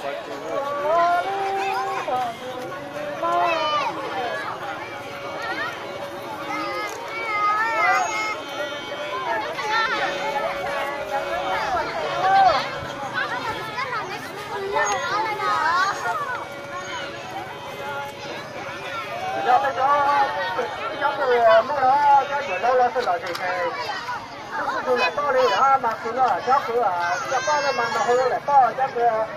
Yog peb cov, peb cov kws muaj los cov yuam laug los xwb los zem ces lub xub tus lam toj li os, mas kws no cov kws coj poj no mas nws hu lub lam toj, cov kws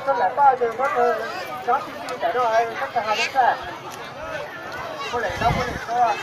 xub lam toj ces muab kws cov tib tib ntawm no muab kws hais lub txaj, muab lem no muab lem tuaj.